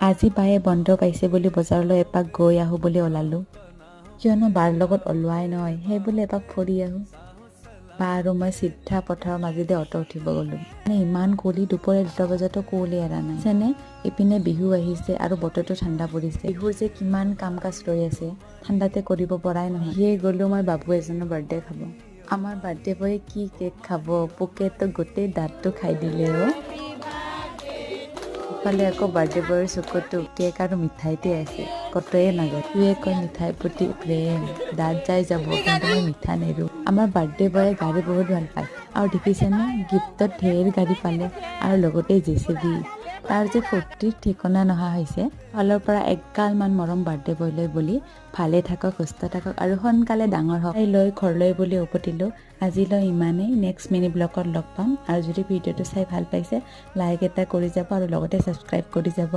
আজি বায়ে বন্ধ পাইছে বুলি বজাৰলৈ এপাক গৈ আহোঁ বুলি ওলালোঁ। কিয়নো বাৰ লগত ওলোৱাই নহয়, সেই বুলি এপাক ফুৰি আহোঁ। বা আৰু মই চিধা পথাৰৰ মাজেদি অ'টো উঠিব গ'লোঁ। মানে ইমান কুঁৱলী, দুপৰীয়া 2টা বজাতো কুঁৱলী এৰা নাই যেনে। ইপিনে বিহু আহিছে আৰু বতৰটো ঠাণ্ডা পৰিছে। বিহুৰ যে কিমান কাম কাজ ৰৈ আছে, ঠাণ্ডাতে কৰিব পৰাই নহয়। সেয়ে গ'লোঁ মই বাবু এজনৰ বাৰ্থডে খাব। আমাৰ বাৰ্থডে বয়ে কি কেক খাব, পোকেতো গোটেই দাঁতটো খাই দিলে অ'। ইফালে আকৌ বাৰ্থডে বয়ৰ চকুতো কেক আৰু মিঠাইতে আছে, কতোৱে নাযায়। তোৱে কয় মিঠাইৰ প্ৰতি প্ৰেম, দাঁত যাই যাব, কিন্তু মই মিঠা নেৰো। আমাৰ বাৰ্থডে বয়ে গাড়ী বহুত ভাল পায় আৰু দেখিছেনে, গিফ্টত ঢেৰ গাড়ী পালে আৰু লগতে জেচিবি। তাৰ যে ফূৰ্তিৰ ঠিকনা নহা হৈছে। ফালৰ পৰা এগালমান মৰম বাৰ্থডে বয়লৈ বুলি। ভালে থাকক, সুস্থ থাকক আৰু সোনকালে ডাঙৰ হওক। লৈ ঘৰলৈ বুলি উভতিলোঁ। আজিলৈ ইমানেই। নেক্সট মিনি ব্লগত লগ পাম। আৰু যদি ভিডিঅ'টো চাই ভাল পাইছে, লাইক এটা কৰি যাব আৰু লগতে ছাবস্ক্ৰাইব কৰি যাব।